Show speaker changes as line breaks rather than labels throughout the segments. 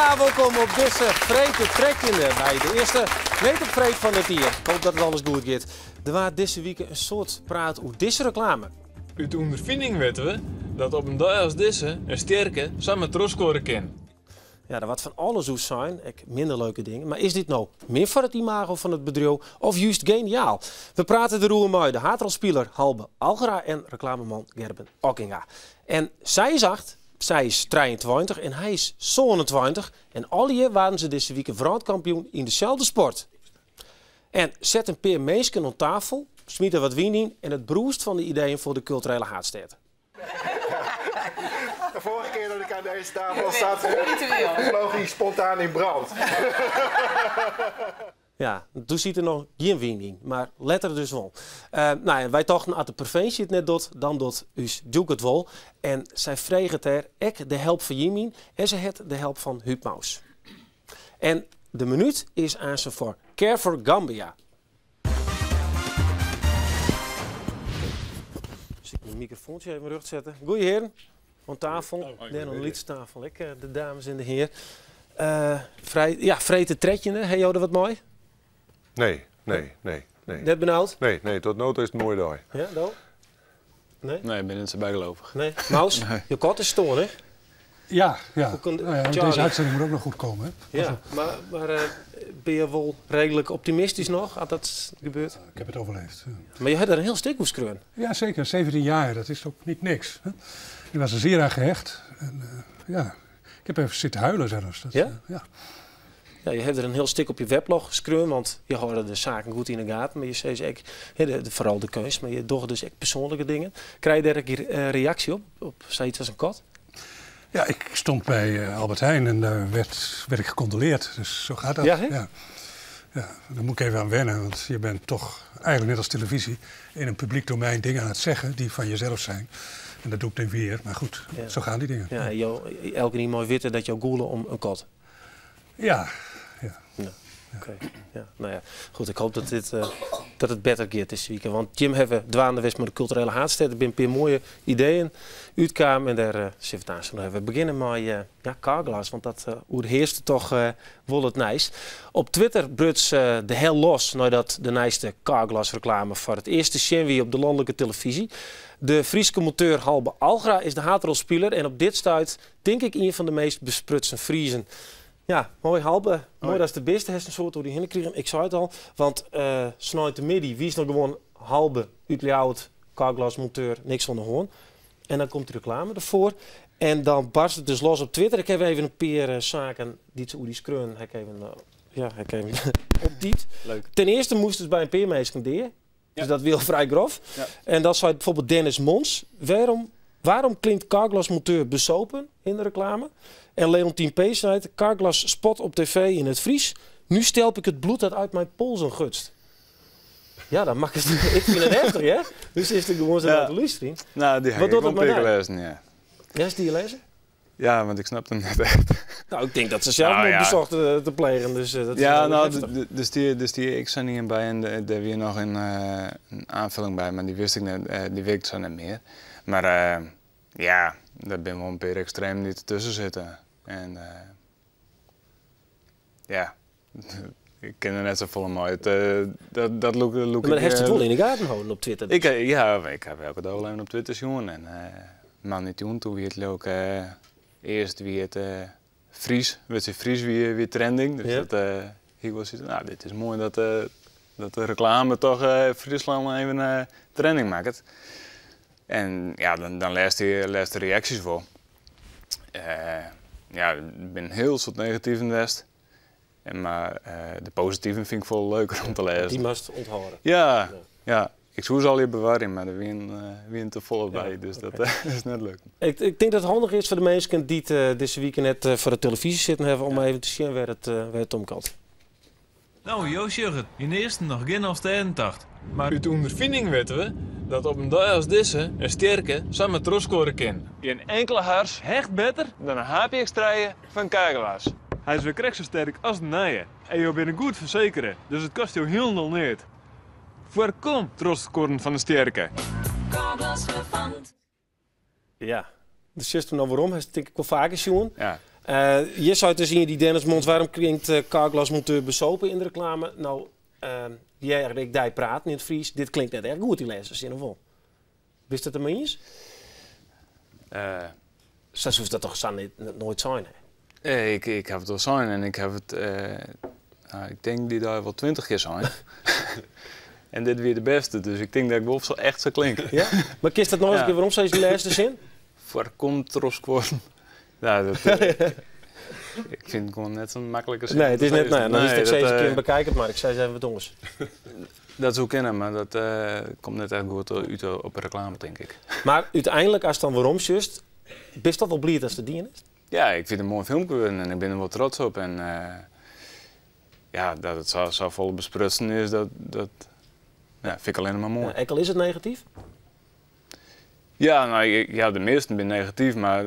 Ja, wolkom op dizze freed de trettjinde by de earste Need op Freed fan dit jier. Ik hoop dat it alles goed giet. Der waard dizze wike in soad praat oer dizze reklame.
Ut ûnderfining witte we dat op in dei as dizze in stjerke samar trochskuorre kin.
Ja, der waard fan alles oer sein, ek minder leuke dingen. Mar is dit no min foar it imago fan it bedriuw of just geniaal? We prate deroer mei de haadrolspiler Halbe Algra en reklameman Gerben Okkinga. En sy is acht, sy is 23 en hy is 27 en allegear waarden se dizze wike wrâldkampioen yn deselde sport. En set in pear minsken oan tafel, smyt der wat wyn yn en it brûst fan de ideeën foar de kulturele haadstêd.
De vorige keer dat ik aan deze tafel zat, vloog hij spontaan in brand.
Ja, doe siet der noch gjin wyn yn, mar letter dus wol. No ja, wy tochten as de provinsje it net docht, dan docht ús Djoek it wol. En sy freget dêr ek de help fan jim yn en se hat de help fan Huub Mous. En de minút is aansen foar Care for Gambia. Dus ik mijn microfoontje even rjocht sette. Goeie hearen, oan tafel. Dêr oan de lytse tafel ek de dames en de hear. Frij, ja, freed de trettjinde, ha jo der wat mei?
Nee, nee, nee, nee.
Net benaud?
Nee, nee, tot no toe is it in moaie dei.
Ja, do? Nee?
Nee, ik bin net sa bygelovich.
Nee. Mous, jo kat is stoarn, hè?
Ja, ja.
Hoe kan-
Nou ja,
Charlie.
deze uitzending moet ook nog goed komen. Hè?
Ja, mar binne je wol reedlik optimistysk noch, as dat gebeurt?
Ik heb het overleefd. Ja.
Mar je hebt der in hiel stik oer skreaun.
Ja, zeker. 17 jaar, dat is ook niet niks. Hè? Ik was er zeer aan gehecht. En, ja, ik heb even zitten huilen zelfs. Dat,
Ja?
Ja.
Ja, je hebt der in hiel stik op je weblog skreaun, want je hâlde de saken goed yn 'e gaten. Mar je sizze ek, hè, foaral de keunst, mar je dogge dus ek persoanlike dingen. Krije je dêr ek reaksje op, op sayts as in kat?
Ja, ik stond bij Albert Heijn en daar werd ik gecondoleerd. Dus zo gaat dat.
Ja, hè?
Ja. Ja, daar moet ik even aan wennen, want je bent toch eigenlijk net als televisie in een publiek domein dingen aan het zeggen die van jezelf zijn. En dat doe ik dan weer, maar goed, zo gaan die dingen.
Ja, elkenien mei witte dat jo gûle om in kat.
Ja, ja.
Ja, oké. Ja, nou ja, goed, ik hoop dat dat it better giet dizze wike. Want jim hawwe dwaande west mei de kulturele haadstêd. Der binne in pear moaie ideeën útkaam en dêr sille we it aanst noch even begjinne mei ja, Carglass, want dat oerhearste toch wol it nijs. Op Twitter bruts de hel los neidat de nijste Carglass-reklame foar it earst te sjen wie op de lanlike telefyzje. De Fryske monteur Halbe Algra is de haadrolspiler en op dit stuit tink ik ien fan de meast besprutsen Friezen. Ja, moai Halbe. Moai datst der bist. Hast in soad oer dy hinne krigen. Ik sei it al, want sneintemiddei wiest noch gewoan Halbe út Ljouwert, Carglass-monteur, niks oan de hân. En dan komt dy reklame derfoar. En dan barst it dus los op Twitter. Ik haw even in pear saken dy't se oer dy skreaun, ha ik even, ja, ha ik even optypt.
Leuk.
Ten earste moast it by in pear minsken dea. Dus dat wie al frij grof. En dan sei byfoarbyld Dennis Mons, waarom klinkt Carglass-monteur besopen yn de reklame? En Leontien P. sei, Carglass spot op tv yn it Frysk, nu stelp ik het bloed dat uit mijn polsen gutst. Ja, dan makkest ik fyn it heftich, hè? Dus is it gewoan sa nei te lústerjen.
Nou, dy ha
Wat
ik
docht
wol
it mei
in pear
dy?
lêzen, ja.
Ja, is dy lêzen?
Ja, want ik snapte him net echt.
Nou, ik tink dat se sels
Nou,
moard
ja.
besocht te plegen, dus dat is
Ja,
wel
nou,
heftich.
der stie ek sa'n ien by en dêr wie noch in oanfolling by, mar dy wist ik net, dy wit ik sa net mear. Mar ja, der binne wol in pear ekstremen dy't dertusken sitte. En ja, ik kin der net safolle mei. Dat lûk
Mar
ik,
hast it wol yn 'e gaten holden op Twitter? Dus?
Ja, ik ha elke dei wol even op Twitter sjoen. En moandeitejûn, doe wie it leau ik, earst wie it Fries, wurdsje Fries wie trending. Dus dat hie ik wol sayts, nou, dit is moai dat de reklame toch Fryslân even trending makket. En ja, dan lêst de reaksjes wol. Ja, der binne in hiel soad negativen west. En, mar de positiven fyn ik folle leuker om te lêzen.
Dy moatst ûnthâlde.
Ja, ja. Ik soe se allegear bewarje, mar der wienen te folle by, dus dat is net lukt.
Ik tink dat it handich is foar de minsken dy't dizze wike net foar de telefyzje sitten hawwe om even te sjen wêr't it om giet.
Nou, jo sjogge it. Ynearsten noch gjin Alvestêdetocht. Mar út ûnderfining witte we dat op in dei as dizze in stjerke samar trochskuorre kin. Gjin inkele hars hecht better dan in HPX trije fan Carglass. Hy is wer krekt sa sterk as de nije en jo binne goed fersekere, dus it kostet jo hielendal neat. Foarkom trochskuorren fan de stjerke.
Carglass vervangt.
Ja, do sjochst him no werom, hast it tink ik wol faker sjoen.
Ja.
Hjir seit dus ien dy Dennis Mons, waarom klinkt Carglass monteur besopen in de reclame? No, hear ik dy praten yn it Frysk, dit klinkt net echt goed, dy lêste sin, of wol? Bist it der mei iens? Sa soest dat toch sa net, noait sein ha?
Ik haw it wol sein en ik haw it, no, ik tink dy dei wol 20 kear sein. En dit wie de bêste, dus ik tink dat ik wol echt sa klink.
Ja? Mar kinst dat noch ris in kear werom sizze, dy lêste sin?
Foarkom trochskuorren. Nou, dat, ik fyn it gewoan net sa'n maklike sin.
Nee, it is net, nee, dan is it ek sizze kin, bekijk it mar. Ik sis even wat oars.
Dat soe kinne, mar dat komt net echt goed út op de reklame, tink ik.
Mar úteinlik, ast dan werom sjochst, bist toch wol bliid datst it dien hast?
Ja, ik fyn it in moai filmke wurden en ik bin der wol trots op. En ja, dat it sa folle besprutsen is, dat ja, fyn ik allinnich mar moai.
Ja, ek al is it negatyf?
Ja, no, ja, de measten binne negatyf, mar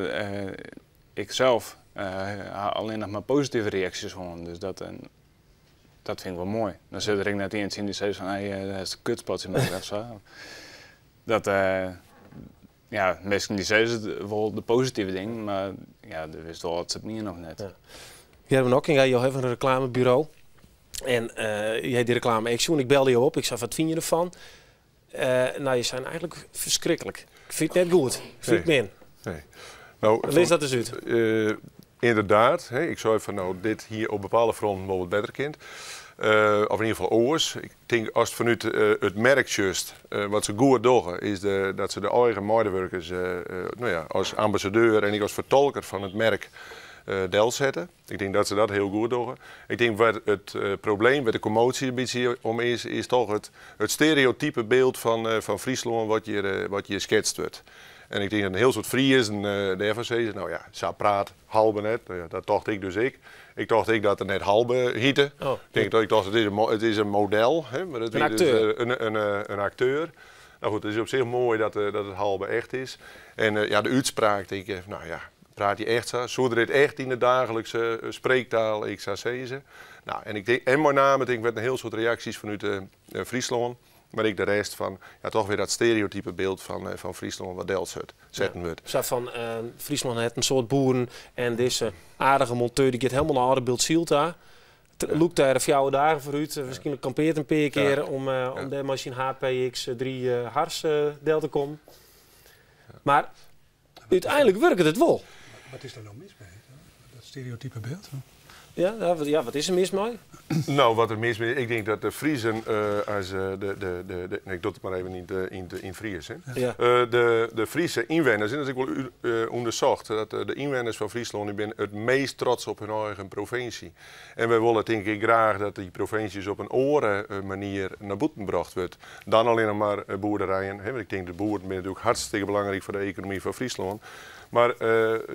ik sels ha allinnich mar positive reaksjes hân. Dus dat fyn ik wol moai. Dan sit der ek net ien tsjin dy sizze fan hey, dêr hast in kutspotje makke of sa. Dat, ja, minsken dy sizze wol de positive dingen, mar ja, do witst wol oft se it miene of net.
Ja. Gerben Okkinga, jo hawwe in reklameburo en je ha dy reklame ek sjoen. Ik belde jo op, ik sei, wat fine je derfan? No, je seinen eigentlik ferskriklik. Ik fyn it net goed. Ik fyn it min.
Nee. No,
Lis dat ris út.
Ynderdaad, hè, ik sei fan no, dit hie op bepaalde fronten wol wat better kind. Of yn ieder gefal oars. Ik tink ast fanút it merk sjochst, wat se goed dogge, is dat se de eigen meidewurkers no ja, as ambassadeur en ek as fertolker fan it merk delsette. Ik tink dat se dat hiel goed dogge. Ik tink wêr't it probleem, wêr't de kommoasje in bytsje om is, is toch it stereotype byld fan Fryslân wat hjir sketst wurdt. En ik tink dat in hiel soad Friezen dêrfan sizze, no ja, sa praat Halbe net. No ja, dat tocht ik dus ek. Ik tocht ek dat er net Halbe hite.
Oh.
Ik tink, ik tocht it is in model, hè, mar it
In
wie dus
akteur.
in akteur. No goed, it is op sich moai dat it Halbe echt is. En ja, de útspraak tink ik, no ja, praat hy echt sa? Soe er dit echt yn de daaglikse spreektaal ek sa sizze? No, en ik tink, en mei name tink ik wêr't in hiel soad reaksjes fanút Fryslân, mar ek de rest fan, ja, toch wer dat stereotype byld fan Fryslân wat delset setten wurdt.
Sa fan, Fryslân hat in soad boeren en dizze aardige monteur dy giet helemaal nei Aldebiltsyl ta. Lûkt dêr 4 dagen foar út, wierskynlik kampeart in pear kear om dêr mei syn HPX3 hars del te kommen. Mar úteinlik wurket it wol.
Wat is der no mis mei, dat stereotype byld?
Ja, ja, wat, ja, wat is der mis mei?
No, wat der mis mei is, ik tink dat de Friezen, as de, de, de, de, nee, ik doch it mar even yn Fries, hè. De Friese ynwenners, en dat is ek wol ûndersocht, dat de ynwenners fan Fryslân dy binne it meast trots op hun eigen provinsje. En wy wolle tink ik graach dat dy provinsjes op in oare manier nei bûten brocht wurdt dan allinnich mar boerderijen. Hè, want ik tink de boeren binne natuerlik hartstikke belangryk foar de ekonomy fan Fryslân. Mar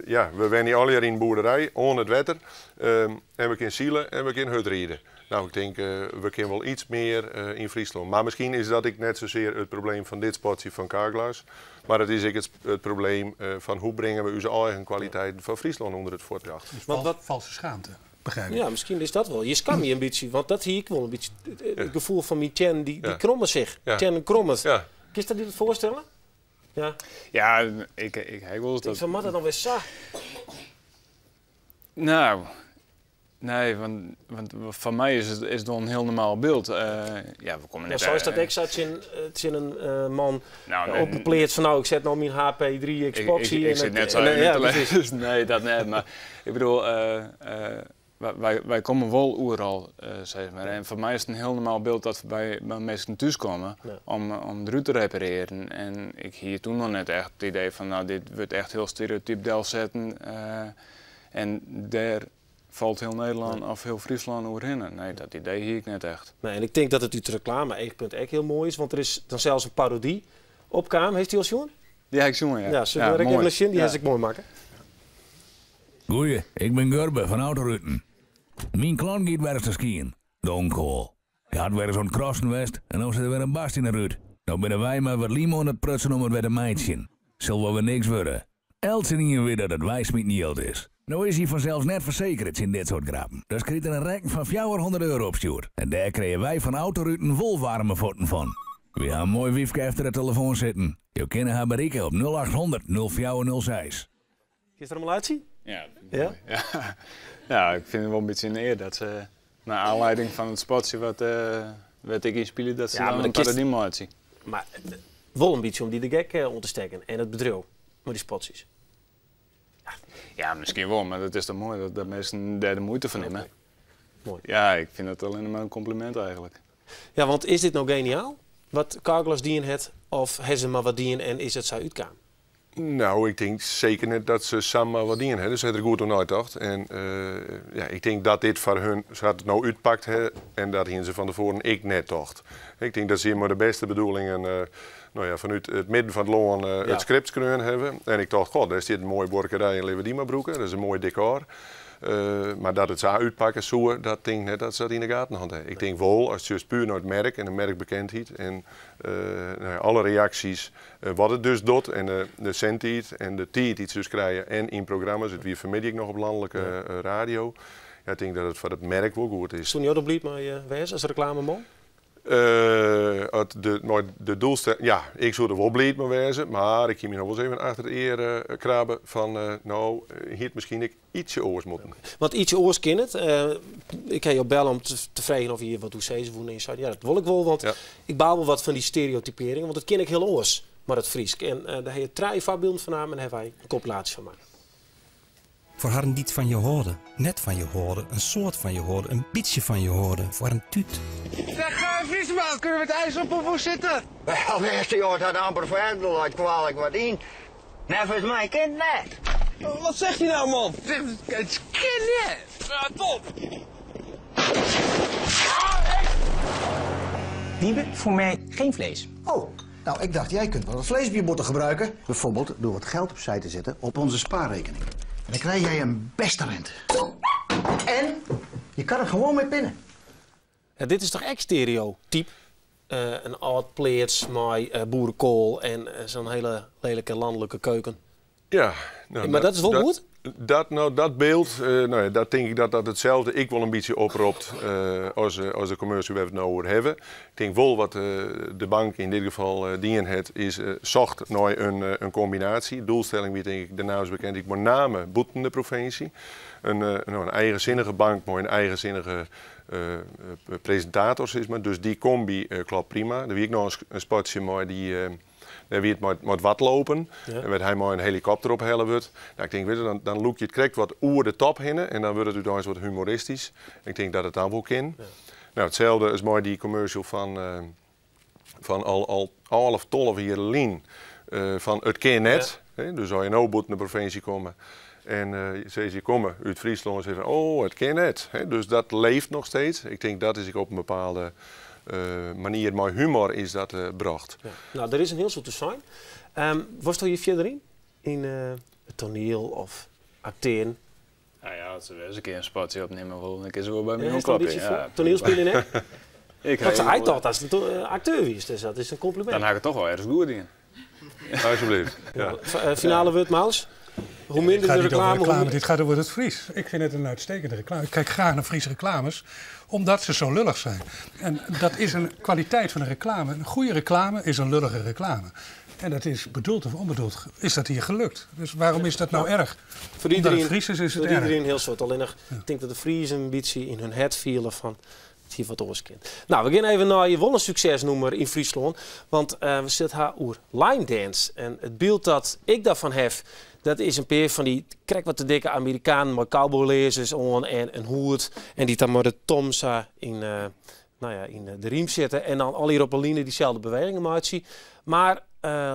ja, we wenje allegear yn in boerderij oan it wetter en we kinne sile en we kinne hurdride. No, ik tink we kinne wol iets mear yn Fryslân. Mar miskien is dat ek net sasear it probleem fan dit spotsje fan Carglass. Mar it is ek it probleem fan hoe bringe we ús eigen kwaliteiten fan Fryslân ûnder it fuotljocht.
Dus
Want wat
valse schaamte, begrijp ik.
Ja, miskien is dat wol. Je skamje je in bytsje, want dat hie ik wol in bytsje. It gefoel fan myn teannen, dy kromme sich. Teannen krommet. Kinst dat dy foarstelle? Ja.
Ja, ik ha wolris dat.
Fan moat dat dan wer sa?
No, nee, want foar my is it wol in hiel normaal byld. Ja, we komme net.
Seist dat ek sa tsjin in man op in pleats fan no, ik set no myn HP3 Xbox
hier. Ik sit net sa yn te lêzen. Nee, dat net. Mar ik bedoel, wy komme wol oeral, sis mar. En foar my is it in hiel normaal byld dat we by minsken thús komme om derút te reparearjen. En ik hie toen noch net echt it idee fan, no, dit wurdt echt hiel stereotyp delsetten. En dêr falt hiel Nederlân of hiel Fryslân oerhinne. Nee, dat idee hie ik net echt.
Nee, en ik tink dat it út reklame-eachpunt ek hiel moai is, want der is dan sels in parody opkaam. Hast dy al sjoen?
Dy ha ik sjoen, ja.
Ja, sille we der ek even nei sjen? Dy ha se ek moai makke.
Goeie, ik bin Gurbe fan Autoruten. Myn klant giet wer ris te skien. Donkoal. Hy hat wer ris oan it crossen west en no sit der wer in barst yn 'e rút. No binne wy mei wat lym oan it prutsen om it wer te meitsjen. Sil wol wer niks wurde. Eltsenien wit dat it weismiten jild is. No is hy fansels net fersekere tsjin dit soart grappen, dus kryt er in rekken fan 400 euro opstjoerd. En dêr krije wy fan Autoruten wol waarme fuotten fan. Wy ha in moai wyfke efter de telefoan sitten. Jo kinne har berikke op 0800 0406.
Kinst der om laitsje?
Ja, ja? Ja. Ja, ik vind het wel een beetje een eer dat ze, naar aanleiding van het spotje wat, wat ik inspelen, dat ze ja, dan een parodie maken.
Maar wel een beetje om die de gek om te steken en het bedrijf met die spotjes.
Ja. Ja, misschien wel, maar het is toch mooi dat, dat mensen daar de moeite van nemen. Okay. Mooi. Ja, ik vind dat alleen maar een compliment eigenlijk.
Ja, want is dit nou geniaal? Wat Carglass dien het, of hebben ze maar wat dien en is het zo uitkwam?
Nou, ik denk zeker net dat ze samen wat dien hebben. Dus ze hebben er goed over nagedacht. En ja, ik denk dat dit voor hun, ze had het nou uitpakt hè, en dat hadden ze van tevoren ik net tocht. Ik denk dat ze hier maar de beste bedoelingen nou ja, vanuit het midden van het loon het script kunnen hebben. En ik dacht, god, daar zit een mooie borkerij in Leeuwarden-Broeken. Dat is een mooi decor. Maar dat het zo uitpakken, zo, dat denk ik net dat ze dat in de gaten hadden. Ik denk wel, als je dus puur naar het merk en de merkbekendheid en nou ja, alle reacties, wat het dus doet en de zendtijd en de tijd die ze dus krijgen en in programma's, het weer vermid ik nog op landelijke radio. Ja, ik denk dat het voor het merk wel goed is.
Toen je ook blij met wees als reclameman?
De doelstelling, ja, ik zou er wel blij mee wezen, maar ik heb me nog wel eens even achter de eer krabben van, nou, hier misschien ik ietsje oors moeten.
Okay. Want ietsje oors kan het. Ik ga je bellen om te vragen of je wat hoe ze wonen en zei, ja, dat wil ik wel, want ik baal wel wat van die stereotypering, want dat ken ik heel oors, maar dat Friesk. En daar heb je drie voorbeelden van aan en daar hebben wij een compilatie van maken.
Voor haar niet van je horen, net van je horen, een soort van je horen, een beetje van je horen, voor een tuut.
Zeg, Friesman, kunnen we het ijs op of zitten?
Wel, beste joh, dat amper verder uit kwalijk wat in. Net is mijn kind net.
Wat zegt hij nou, man? Het is kind net. Ja, top.
Wiebe, voor mij geen vlees.
Oh, nou, ik dacht, jij kunt wel wat vlees op je botten gebruiken. Bijvoorbeeld door wat geld opzij te zetten op onze spaarrekening. En dan krijg jij een beste rente. En je kan er gewoon mee pinnen.
Ja, dit is toch echt stereotype? Een oud pleats met boerenkool en zo'n hele lelijke landelijke keuken.
Ja. Nou,
maar dat is wel goed?
Dat, nou, dat beeld, nou ja, dat denk ik dat dat hetzelfde ik wel een beetje oproept als de commercie waar we het nou over hebben. Ik denk wel wat de bank in dit geval dien het is zocht naar een combinatie. Doelstelling wie denk ik de naam is bekend, ik met name boeten de provincie. Een, nou, een eigenzinnige bank, maar een eigenzinnige presentator, zeg maar. Dus die combi klopt prima. Dan wie ik nog een spotje maar die. Daar wie het met wat lopen, ja. En werd hij maar een helikopter ophellen wordt. Nou, ik denk, weet je, dan look je het correct wat oer de top hinnen en dan wordt het uiteindelijk wat humoristisch. Ik denk dat het dan wel kan. Ja. Nou, hetzelfde is mooi die commercial van al 11, 12 jaar lien van het ken net. Ja. Dus als je nou boeten de provincie komen en ze ze komen uit Friesland en zeggen van, oh, het ken net. Dus dat leeft nog steeds. Ik denk dat is ik op een bepaalde manier, maar humor is dat bracht.
Ja. Nou, er is een heel soort te zijn. Was je verder in? In het toneel of acteren?
Nou ja, als we eens een keer een spotje opnemen wil, dan is ze wel bij mij klappen.
Ja, toneelspelen, hè? Ik want hij dacht dat het een acteur is, dus dat is een compliment.
Dan haak ik het toch wel ergens goed in.
Alsjeblieft. Ja.
Finale woord, Maus? Hoe minder de reclame,
reclame. Dit gaat over het Fries. Ik vind het een uitstekende reclame. Ik kijk graag naar Friese reclames, omdat ze zo lullig zijn. En dat is een kwaliteit van een reclame. Een goede reclame is een lullige reclame. En dat is bedoeld of onbedoeld, is dat hier gelukt. Dus waarom is dat nou erg?
Voor iedereen,
het Fries is, is het
voor
erg.
Iedereen heel soort. Alleen nog, ik denk dat de Friesen een beetje in hun het vielen van het hier wat oorskind. Nou, we gaan even naar je wel een succesnoemer in Friesland. Want we zitten haar oer line dance. En het beeld dat ik daarvan heb, dat is een paar van die krek wat te dikke Amerikanen met cowboylezers on en een hoed. En die dan maar de Tomsa in, nou ja, in de riem zitten. En dan al hier op een line diezelfde bewegingen maken. Maar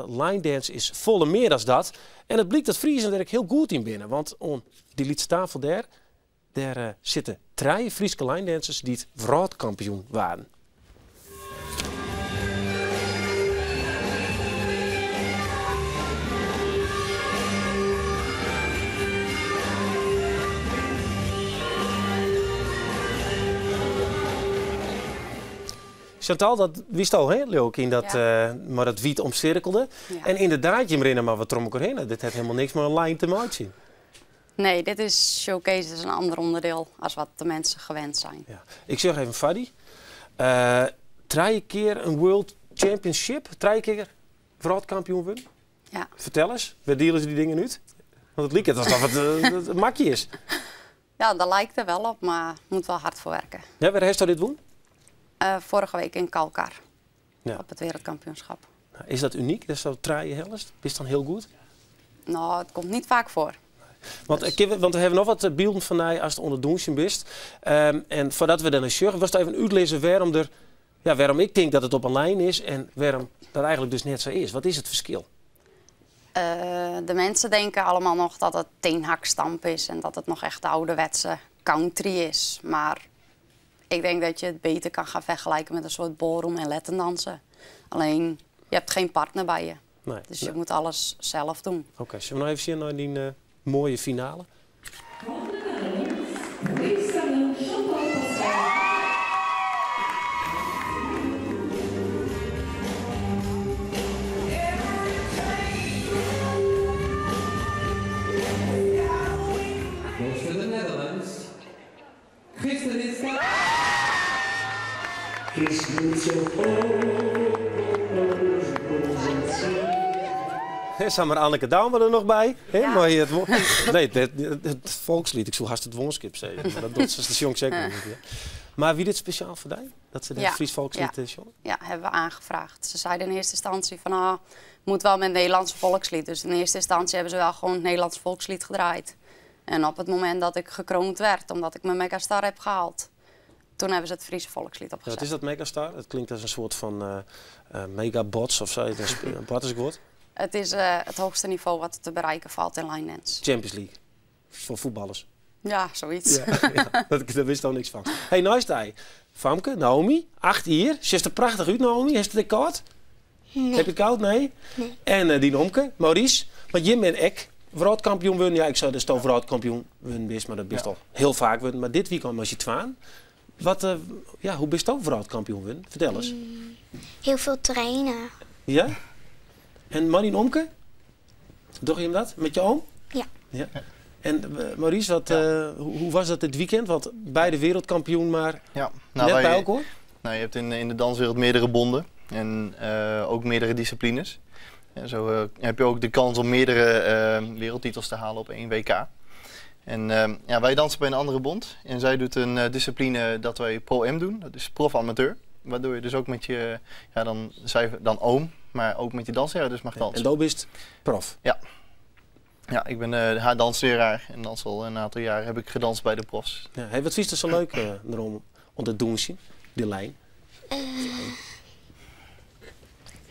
line dance is volle meer dan dat. En het blijkt dat Friesen er ook heel goed in binnen. Want on die lietse tafel daar, daar zitten drie Friese line dancers die het wereldkampioen waren. Chantal, dat wist al heel leuk in dat, ja. Maar dat wiet omcirkelde. Ja. En inderdaad, je herinnert maar wat trom heen. Dit heeft helemaal niks met een lijn te maken.
Nee, dit is showcase, dat is een ander onderdeel als wat de mensen gewend zijn.
Ja. Ik zeg even Fadi. Drie keer een World Championship, drie keer wereldkampioen worden.
Ja.
Vertel eens, waar dealen ze die dingen nu? Want it liket alsof it in makje is.
Ja, dat lijkt er wel op, maar moet wel hard voor werken.
Ja, wêr hast dit wûn?
Vorige week in Kalkar. Ja. Op het wereldkampioenschap.
Nou, is dat unyk, dat zo trije hellest? Is dan hiel goed?
Nou, het komt niet vaak voor.
Want, dus. Want we hebben nog wat bylden fan dy ast oan it dûnsjen bist. En foardat we dan sjogge, wolst even útlizze wêrom der, ja, wêrom ik tink dat it op in lijn is en wêrom dat eigentlik dus net sa is. Wat is it ferskil?
De mensen denken allemaal nog dat het teenhakstamp is en dat het nog echt de ouderwetse country is. Maar ik denk dat je het beter kan gaan vergelijken met een soort ballroom en Latin dansen. Alleen, je hebt geen partner bij je.
Nee,
dus je moet alles zelf doen.
Oké, okay, zullen we nog even zien naar die mooie finale? Samar Anneke Douma der noch by. Hè, maar het, nee, het volkslied. Ik soe hast it Woanskip sizze. Mar dat docht se de sjongt seker net. Ja. Mar wie dit spesjaal foar dy? Dat se de Fries volkslied sjonge?
Ja, hebben we aangevraagd. Ze zeiden in eerste instantie van, ah, moet wel met het Nederlandse volkslied. Dus in eerste instantie hebben ze wel gewoon het Nederlands volkslied gedraaid. En op het moment dat ik gekroond werd, omdat ik mijn megastar heb gehaald, toen hebben ze het Friese volkslied opgezet.
Wat is dat megastar? Het klinkt als een soort van megabots of zo. Dat is een boartersguod.
Het is het hoogste niveau wat te bereiken valt in line dance.
Champions League. Voor voetballers.
Ja, zoiets.
Ja, ja, daar wist al niks van. Hey, nice day. Famke, Naomi, 8 jaar. Ze is er prachtig uit, Naomi. Heeft het koud?
Nee.
Heb je het koud? Nee?
Nee.
En die omke, Maurice. Want Jim en ik, wereldkampioen worden. Ja, ik zou dus toch wereldkampioen worden, maar dat bist al heel vaak worden. Maar dit weekend was je twaan. Wat, ja, hoe bist je wereldkampioen worden? Vertel eens.
Heel veel trainen.
Ja? En Marien Omke? Doe je hem dat? Met je oom?
Ja.
Ja. En Maurice, hoe was dat dit weekend? Want beide wereldkampioen, maar
Ja, nou,
net bij elkaar?
Nou, je hebt in de danswereld meerdere bonden en ook meerdere disciplines. En zo heb je ook de kans om meerdere wereldtitels te halen op één WK. En ja, wij dansen bij een andere bond. En zij doet een discipline dat wij pro-M doen. Dat is prof-amateur. Waardoor je dus ook met je, ja, dan, zij, dan oom, maar ook met je dansleraar dus mag dansen.
En dat is prof?
Ja. Ja, ik ben haar dansleraar en dans al een aantal jaar heb ik gedanst bij de profs.
Ja, hey, wat vind je zo leuk erom om te doen, die lijn?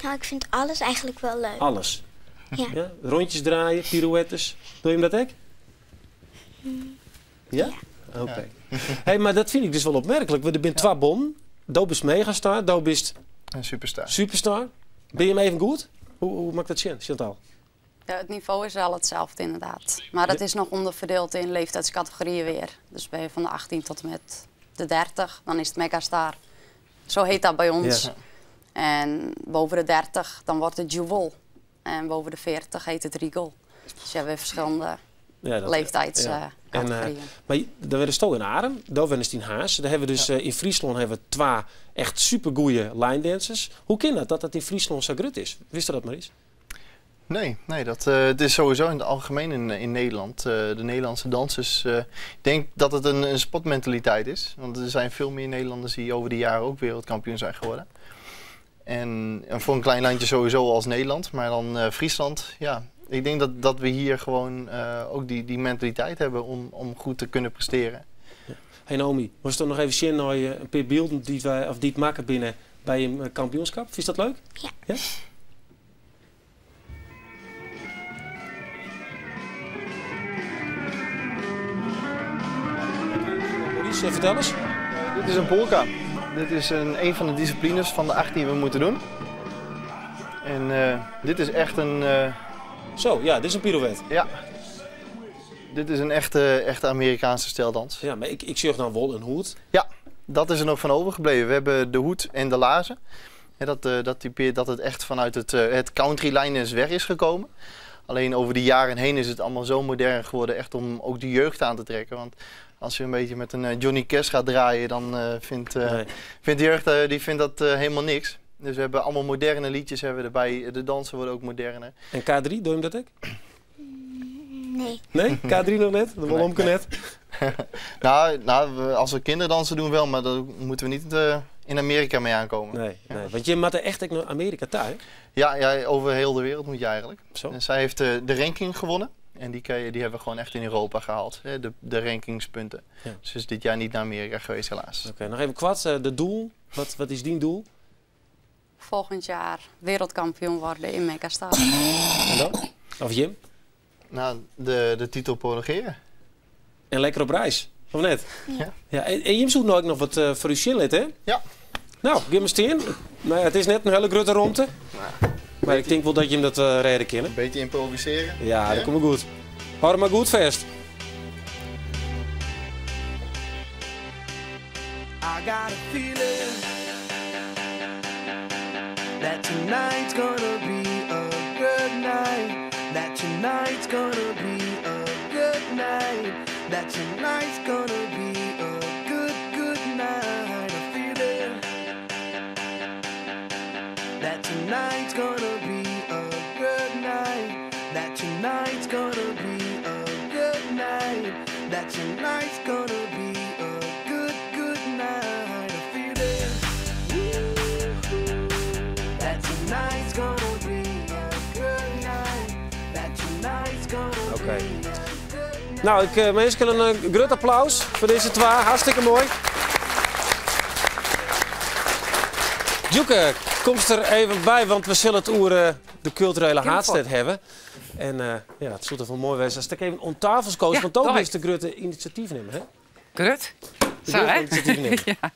Nou, ik vind alles eigenlijk wel leuk.
Alles?
Ja.
Ja? Rondjes draaien, pirouettes. Doe je hem dat ook? Ja?
Ja.
Oké. Hey, maar dat vind ik dus wel opmerkelijk. Want er zijn twee bonnen. Do is megastar, do is
Een superstar.
Superstar. Ben je hem even goed? Hoe maakt dat zin, Chantal?
Ja, het niveau is wel hetzelfde inderdaad. Maar dat is nog onderverdeeld in leeftijdscategorieën weer. Dus ben je van de 18 tot en met de 30, dan is het megastar. Zo heet dat bij ons. En boven de 30, dan wordt het jewel. En boven de 40 heet het regal. Dus je hebt weer verschillende
Ja, dat,
leeftijdscategorieën.
ja. En, maar daar werden ze in Arum, daar werden ze in Haas. Daar hebben we dus, in Friesland hebben we twee echt supergoeie line dancers. Hoe kan dat, dat dat in Friesland zo groot is? Wist je dat, Maurice?
Nee, nee, dat, het is sowieso in het algemeen in Nederland. De Nederlandse dansers, ik denk dat het een sportmentaliteit is. Want er zijn veel meer Nederlanders die over de jaren ook wereldkampioen zijn geworden. En voor een klein landje sowieso als Nederland, maar dan Friesland, ja. Ik denk dat we hier gewoon ook die mentaliteit hebben om goed te kunnen presteren.
Ja. Hey Naomi, was het nog even zin naar je een paar beelden die wij, of die het maken binnen bij een kampioenschap? Vind je dat leuk?
Ja.
Ja? Maurice, vertel eens.
Dit is een polka. Dit is een van de disciplines van de 8 die we moeten doen. En dit is echt een...
Zo, ja, dit is een pirouette.
Ja. Dit is een echte Amerikaanse stijldans.
Ja, maar ik zie dan wel een hoed.
Ja, dat is er nog van overgebleven. We hebben de hoed en de laarzen. En dat typeert dat het echt vanuit het country line is weg is gekomen. Alleen over de jaren heen is het allemaal zo modern geworden, echt om ook de jeugd aan te trekken. Want als je een beetje met een Johnny Cash gaat draaien, dan vindt de jeugd die vindt dat helemaal niks. Dus we hebben allemaal moderne liedjes hebben we erbij. De dansen worden ook moderner.
En K3, doe je hem dat ook?
Nee.
Nee? K3 noch net? Dat wol omke net?
Nou, nou, als we kinderdansen doen wel, maar daar moeten we niet in Amerika mee aankomen.
Nee, nee, want je moet echt naar Amerika thuis.
Ja, ja, over heel de wereld moet je eigenlijk.
Zo.
En zij heeft de ranking gewonnen. En die hebben we gewoon echt in Europa gehaald. Hè, de rankingspunten.
Ja.
Dus is dit jaar niet naar Amerika geweest, helaas.
Oké, nog even kwart. De doel. Wat is die doel?
Volgend jaar wereldkampioen worden in Megastar.
En dan? Of Jim?
Nou, de titel prolongeren.
En lekker op reis, of net?
Ja.
Ja, en Jim zoekt nou ook nog wat voor uw zinlid, hè?
Ja.
Nou, geef me steen. Nou ja, het is net een hele grote ruimte.
Nou,
Maar ik denk wel dat je hem dat redden kan.
Een beetje improviseren.
Ja, dat komt goed. Hou hem maar goed vast.
I got a feeling that tonight's gonna be a good night. That tonight's gonna be a good night. That tonight's gonna be a good, good night. A feeling that tonight's gonna be a good night. That tonight's gonna be a good night. That tonight's gonna be a good, good night. A feeling that tonight's gonna be a good night. That tonight's gonna
Oké. Nou, ik mensen een groot applaus voor deze twee. Hartstikke mooi. Djoeke, komst er even bij, want we zullen het oer de culturele haatstad hebben. En ja, het zou toch wel mooi zijn als ik even om tafels koos,
Ja,
want ook
doe
is de grote initiatief nemen, hè?
Grut?
De
Zo,
grote
hè?
initiatief nemen.
Ja.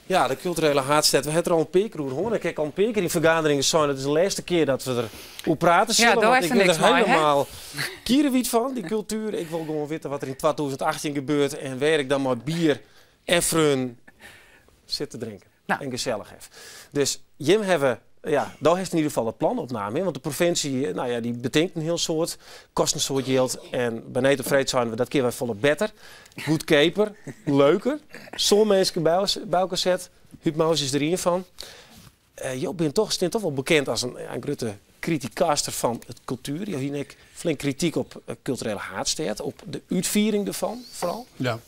Ja, de culturele haatstad. We hebben er al een paar keer over gehoord. Ik heb al een paar keer in vergaderingen zijn. Het is de laatste keer dat we er over praten
Ja,
zullen.
daar
want
is
ik
er
ben er
niks mee, hè?
helemaal kierenwiet van, die cultuur. Ik wil gewoon weten wat er in 2018 gebeurt. En waar ik dan maar bier en frun zit te drinken.
Nou.
En gezellig heeft. Dus Jim hebben, ja, daar heeft in ieder geval het plan opname in. Want de provincie, nou ja, die betinkt een heel soort, kost een soort geld. En bij Nederland Vreed zijn we dat keer wij volle beter, goedkoper, leuker. Zo'n mensen bij elkaar zet. Huub Mous is er een van. Joop bent toch, stond toch wel bekend als een grote criticaster van het cultuur. Je hier ik flink kritiek op culturele haatstad, op de uitviering ervan vooral.
Ja.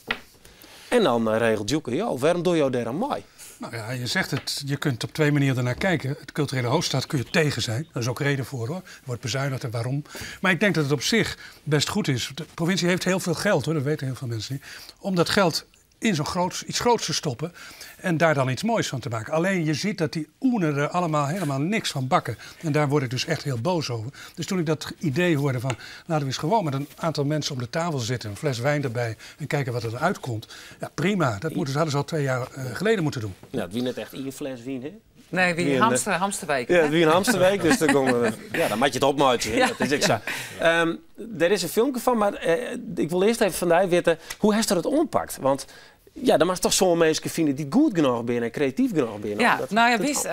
En dan regelt Djoeke, joh, waarom doe jou daar aan mij?
Nou ja, je zegt het, je kunt op twee manieren ernaar kijken. Het culturele hoofdstad kun je tegen zijn. Daar is ook reden voor, hoor. Er wordt bezuinigd en waarom. Maar ik denk dat het op zich best goed is. De provincie heeft heel veel geld, hoor. Dat weten heel veel mensen niet. Om dat geld in zo'n iets groots te stoppen en daar dan iets moois van te maken. Alleen je ziet dat die oenen er allemaal helemaal niks van bakken. En daar word ik dus echt heel boos over. Dus toen ik dat idee hoorde van laten we eens gewoon met een aantal mensen om de tafel zitten, een fles wijn erbij en kijken wat er uitkomt. Ja, prima. Dat hadden ze al 2 jaar geleden moeten doen.
Ja, het wie net echt één fles wijn, hè?
Nee, wie
Wie een,
Hamsterweek,
Ja,
hè?
wie een Hamsterweek, dus dan komen we, ja, dan maak je het opmaatje, hè?
Ja,
Dat is ik zo. Er is een filmpje van, maar ik wil eerst even van jou weten, hoe heeft dat het oppakt? Want ja, dan mag toch zo'n mensen vinden die goed genoeg binnen en creatief genoeg binnen.
Ja,
Omdat
nou ja,
dat
wist,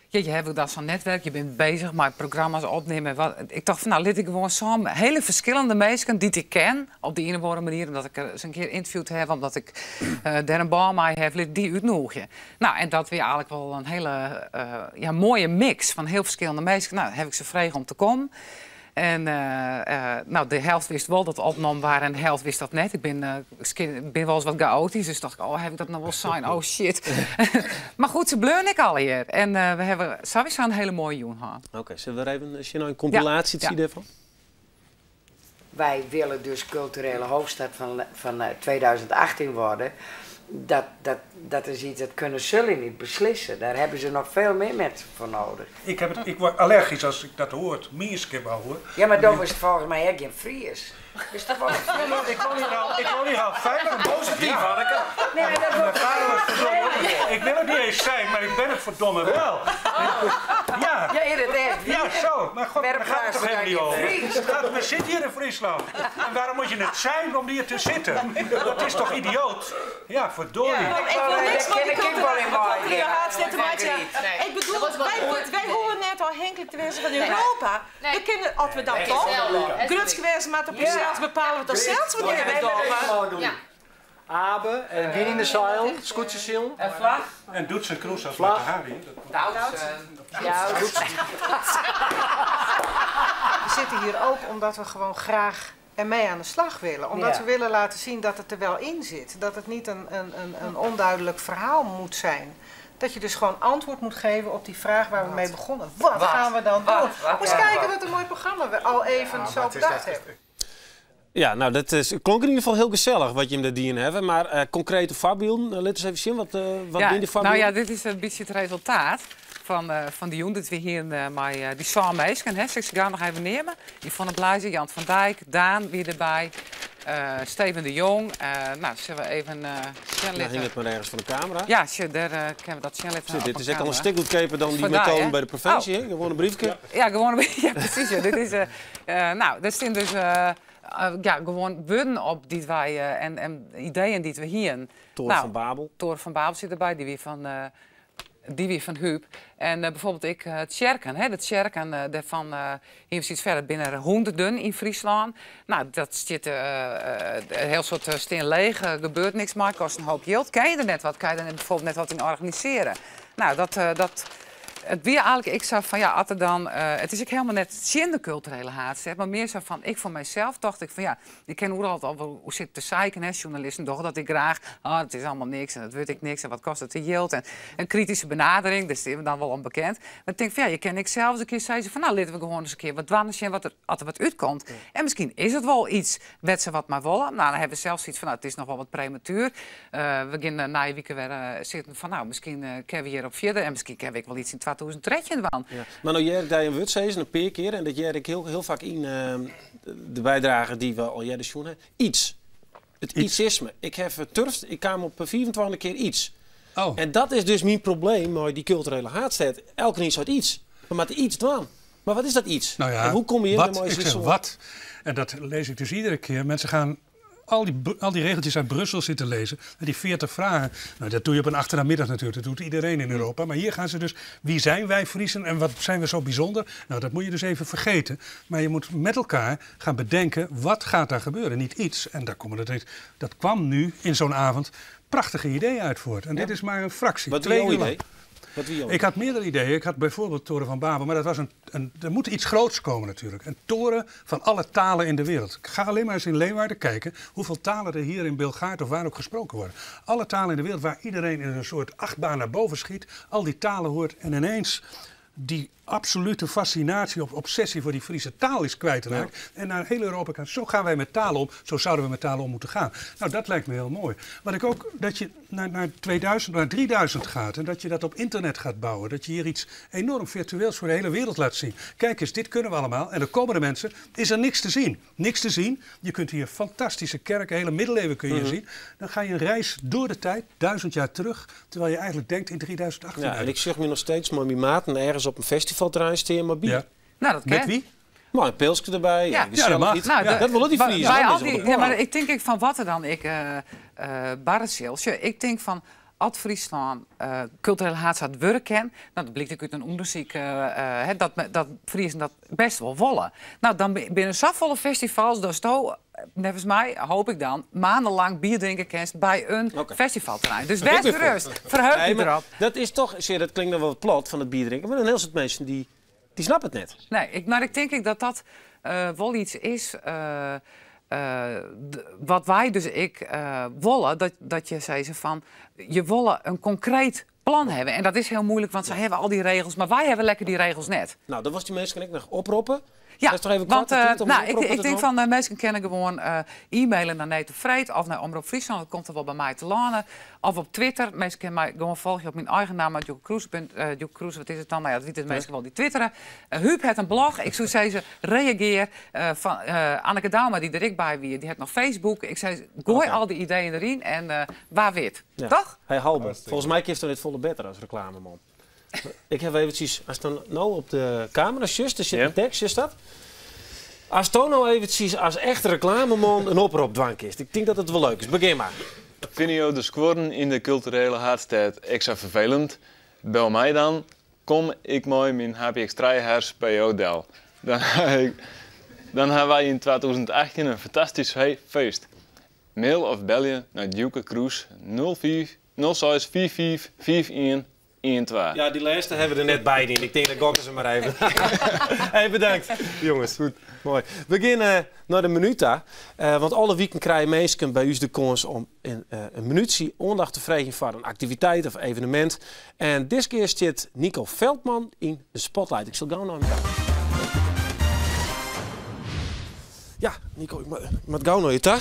ja, je hebt ook dat zo'n netwerk, je bent bezig met programma's opnemen. Wat, ik dacht van, nou, laat ik gewoon samen hele verschillende mensen die ik ken, op de een of andere manier, omdat ik er eens een keer interviewd heb, omdat ik daar een baan mee heb, laat die uitnodigen. Nou, en dat weer eigenlijk wel een hele mooie mix van heel verschillende mensen. Nou, dan heb ik ze gevraagd om te komen. En nou, de helft wist wel dat het opnam waren en de helft wist dat net. Ik ben wel eens wat chaotisch, dus dacht ik, oh, heb ik dat nou wel zijn? Oh, shit. Maar goed, ze bleun ik al hier. En we hebben sowieso een hele mooie joen gehad.
Oké, zullen we er even een, een compilatie
Ja.
zien daarvan?
Wij willen dus culturele hoofdstad van 2018 worden. Dat is iets, dat kunnen zullen niet beslissen. Daar hebben ze nog veel meer mensen voor nodig.
Ik word allergisch als ik dat hoor. Mierskip al, hoor.
Ja, maar dan is het volgens mij ook geen Fries. Is toch wel een Fries?
Ik woon hier al veilig en positief,
Ja.
Hanneke.
Nee, maar dat
Mijn
wordt-
vader was verdomme ook. Ik wil het niet eens zijn, maar ik ben het verdomme wel. Ja.
Ja, in het echt.
Ja, zo. Maar god, daar gaat het toch helemaal niet over.
Fries?
Het gaat, we zitten hier in Friesland. En waarom moet je het zijn om hier te zitten? Dat is toch idioot? Ja, verdorie.
Ja.
Ik wil niks van die
Ken ik wel in
culturele haatstad te maken.
Nee.
Ik bedoel, wij horen net al henkelijk te wezen van Europa. We kunnen, als we dat
Nee.
toch,
Nee.
Grutske wezen, maar op
Ja.
zelfs bepalen we toch zelfs wanneer we
Nee,
het
dat is
doen.
Ja.
Abe en wyn yn de seil, skûtsjesilen.
En flach.
En Doutzen Kroes as
Flach.
Mata Hari.
Doutzen.
We zitten hier ook omdat we gewoon graag ermee aan de slag willen. Omdat we willen laten zien dat het er wel in zit. Dat het niet een onduidelijk verhaal moet zijn. Dat je dus gewoon antwoord moet geven op die vraag waar we mee begonnen. Wat,
Wat?
gaan we dan
Wat?
doen?
Wat?
Moet eens
Ja.
kijken wat een mooi programma we al even
Ja,
zo
maar het is
bedacht
echt-
hebben.
Ja, nou, dat is, klonk in ieder geval heel gezellig wat je hem dien hebben. Maar concrete voorbeelden, laat eens even zien. Wat
Ja,
zijn die voorbeelden?
Nou ja, dit is een beetje het resultaat van die jong dat we hier met die Sam Meesken, hè, ik ga nog even nemen. Yvonne Blazer, Jan van Dijk, Daan weer erbij, Steven de Jong. Nou, zullen we even snel
Nou, hing het maar ergens van de camera.
Ja, daar kunnen we dat snel even
Zit,
op
dit
een
is echt al een
camera.
stuk goedkoper dan die
Vandaar,
methode
hè?
bij de provincie.
Oh.
Hè? Gewoon een briefje.
Ja, gewoon een briefje. Ja, precies. Ja. Dit is, nou, er staan dus ja, gewoon woorden op die wij en ideeën die we hier.
Toren
Nou,
van Babel.
Toren van Babel zit erbij, die weer van, die weer van Huub. En bijvoorbeeld ik, het Tjerken, hè, dat Tjerken daarvan, hier zit verder binnen honderden in Friesland. Nou, dat zit een heel soort steen leeg, gebeurt niks maar, kost een hoop geld. Kan je er net wat, kan je er net bijvoorbeeld net wat in organiseren? Nou, dat het weer eigenlijk, ik zou van ja, had er dan, het is ook helemaal net zin de culturele haat, zeg, maar meer zo van, ik voor mijzelf dacht ik van ja, ik ken hoe altijd al, hoe zit te zeiken, hè, journalisten, toch, dat ik graag, ah, het is allemaal niks en dat weet ik niks en wat kost het te geld en een kritische benadering, dat is dan wel onbekend. Maar ik denk van ja, je ken ik zelf eens een keer, zei ze van nou, laten we gewoon eens een keer wat dwannen zien, wat er, als er wat uitkomt. En misschien is het wel iets, wet ze wat maar wollen. Nou, dan hebben we zelf zoiets van, nou, het is nog wel wat prematuur. We gaan na je week weer zitten van, nou, misschien kunnen we hierop verder en misschien kunnen we wel iets in 2013 van.
Ja. Maar nou, jij daar een wut zei een paar keer en dat jij ik heel, heel vaak in de bijdrage die we al jaren zien hebben. Iets. Het ietsisme. Ik heb turfd, ik kwam op 24 keer iets.
Oh.
En dat is dus mijn probleem met die culturele haatstad. Elke iets uit iets. We moeten iets doen. Maar wat is dat iets?
Nou ja,
en hoe kom je in
wat,
de mooie
ik zeg
seizoen?
wat. En dat lees ik dus iedere keer. Mensen gaan al die regeltjes uit Brussel zitten lezen. En die 40 vragen. Nou, dat doe je op een achternamiddag natuurlijk. Dat doet iedereen in Europa. Maar hier gaan ze dus... Wie zijn wij Friesen en wat zijn we zo bijzonder? Nou, dat moet je dus even vergeten. Maar je moet met elkaar gaan bedenken... wat gaat daar gebeuren? Niet iets. En daar komen dat, dat kwam nu in zo'n avond prachtige ideeën uit voort. En dit is maar een fractie.
Wat
2
is jouw
uur lang.
idee? Wat wie
Ik had meerdere ideeën. Ik had bijvoorbeeld Toren van Babel, maar dat was er moet iets groots komen natuurlijk. Een toren van alle talen in de wereld. Ik ga alleen maar eens in Leeuwarden kijken hoeveel talen er hier in Bilgaard of waar ook gesproken worden. Alle talen in de wereld waar iedereen in een soort achtbaan naar boven schiet, al die talen hoort en ineens die absolute fascinatie of obsessie voor die Friese taal is kwijtraakt. En naar heel Europa kan. Zo gaan wij met talen om. Zo zouden we met talen om moeten gaan. Nou, dat lijkt me heel mooi. Wat ik ook, dat je naar 2000, naar 3000 gaat en dat je dat op internet gaat bouwen. Dat je hier iets enorm virtueels voor de hele wereld laat zien. Kijk eens, dit kunnen we allemaal. En dan komen de mensen, is er niks te zien. Niks te zien. Je kunt hier fantastische kerken, hele middeleeuwen kun je zien. Dan ga je een reis door de tijd, 1000 jaar terug, terwijl je eigenlijk denkt in 3018.
Ja, en ik zeg me nog steeds, maar mijn maten ergens op een festivalterrein staan maar bier.
Ja.
Nou, dat
Met
ken.
wie?
Maar een pilsje erbij,
Ja.
ja, gezellig
Ja, dat mag.
iets.
Nou,
dat wil die Friesen.
Bij
dat
al
is wel
die,
de
ja, maar
plan.
ik denk ik van wat er dan ik barrenzeel. Ik denk van Ad Friesland culturele haat zou werken. Nou, dat blijkt ook uit een onderzoek hè, dat Friesen dat best wel wollen. Nou, dan binnen zoveel festivals, dat is toch, volgens mij, hoop ik dan, maandenlang bier drinken kerst bij een festivalterrein. Dus
Ik
wees
ben voor.
gerust, verheug
Nee,
je
maar
erop.
Dat is toch, zie je, dat klinkt dan wel wat plat van het bier drinken, maar een heel soort mensen die snappen het net.
Nee, maar ik denk ik dat dat wel iets is. Wat wij dus ik wollen, dat je zei ze van, je wollen een concreet plan hebben. En dat is heel moeilijk, want ze hebben al die regels, maar wij hebben lekker die regels net.
Nou, dat was die mensen kan ik nog oproepen.
Ja,
Dat is toch even
want
kwart voor tien om
nou,
een oproep
ik
te
denk
doen?
van mensen kennen gewoon e-mailen naar Nete Vreed of naar Omroep Friesland. Dat komt er wel bij mij te landen. Of op Twitter. Mensen kennen mij gewoon volgen op mijn eigen naam, Djoeke Kroes. Djoeke Kroes, wat is het dan? Nou ja, dat weten de mensen wel die twitteren. Huub heeft een blog. Ik zou zeggen, reageer. Van Anneke Douma, die er ik bij wie, die heeft nog Facebook. Ik zei, gooi al die ideeën erin en waar wit.
Ja.
Toch?
Hey Halbe, volgens mij heeft hij het volle beter als reclameman. Ik heb eventjes, als dan nou op de camera, just, er zit een tekst, is dat? Als Toon nou eventjes als echt reclameman een oproep dwang is. Ik denk dat het wel leuk is. Begin maar.
Vind je de scoren in de culturele haatstad extra vervelend? Bel mij dan. Kom ik mooi mijn HPX Trijhers bij jou del. Dan, dan hebben wij in 2018 een fantastisch feest. Mail of belje nei Djoeke Kroes 05 06 55 51 12.
Ja, dy lêste hawwe we der net by dien. Ik tink, dan gokke se mar even. Hey, bedankt, jonges. Goed, moai. We gean eh, nei de minút ta. Eh, want alle wiken krije minsken by ús de kâns om in, eh, in minútsje oandacht te freegjen foar in aktiviteit of evenemint. En diskear stiet Nico Veldman yn de spotlight. Ik sil gau nei him ta. Ja, Nico, ik moat gau nei je ta.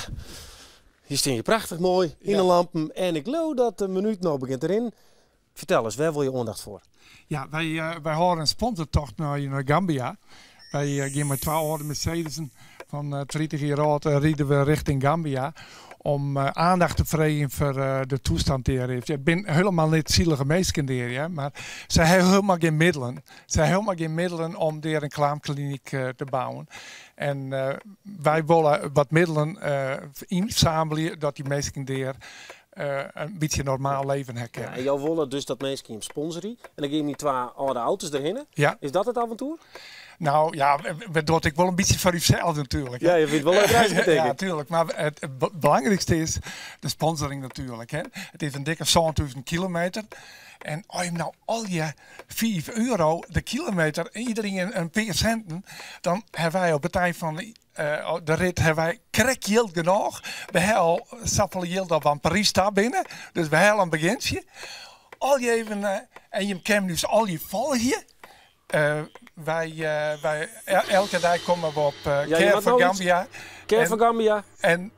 Hjir stean je prachtich moai yn de lampen en ik leau dat de minút no begjint te rinnen. Fertel ris, wêr wol je oandacht foar?
Ja, wy, eh, wy hâlde in sponsortocht nei, nei Gambia. Wy eh, gean mei twa âlde Mercedesen fan eh, 30 jier âld ride we richting Gambia om aandacht te freegjen foar de toestand dêr is. It binne hielendal net sielige minsken dêr, ja, mar se hawwe hielendal gjin middelen. Se hawwe hielendal gjin middelen om dêr in klaamklinyk te bouwen. En wy wolle wat middelen ynsammelje dat dy minsken dêr in bytsje normaal leven ha kinne.
Ja, en jo wolle dus dat minsken jim sponsorje en dan gean mei twa âlde auto's derhinne.
Ja.
Is dat it aventoer?
Nou ja, we dogge it ek wol in bytsje foar ússels natuerlik.
Ja, je fynt it wol leuk reiske tink ik.
Ja, tuerlik. Mar it belangrykste is de sponsoring natuerlik. Hè. It is in dikke 7000 kilometer. En as je nou allegear 5 euro de kilometer, iedereen in pear sinten, dan hawwe wy op it ein fan de rit hawwe wy krekt jild genôch. We hawwe al safolle jild dat we oan Parys ta binne. Dus we hawwe al in begjintsje. Al je even, en jim kinne ús allegear folgje. Wy, wy, elke dei komme we op Care for Gambia.
Care for Gambia.
En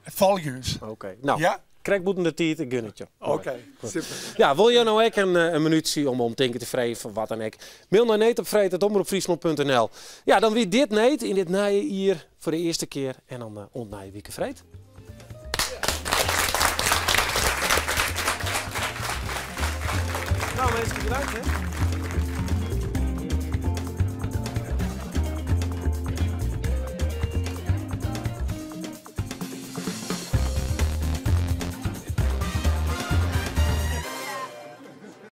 folgje ús.
Oké, nou,
Ja?
krekt bûten de tiid, ik gun it je.
Oké, super.
Ja, wol jo no ek in, in minútsje om omtinken te freegjen foar wat dan ek? Mail nei needopfreed@omropfryslân.nl. Ja, dan wie dit Need yn dit nije jier foar de earste kear en dan eh, oant nije wike freed. Nou, minsken, bedankt hè.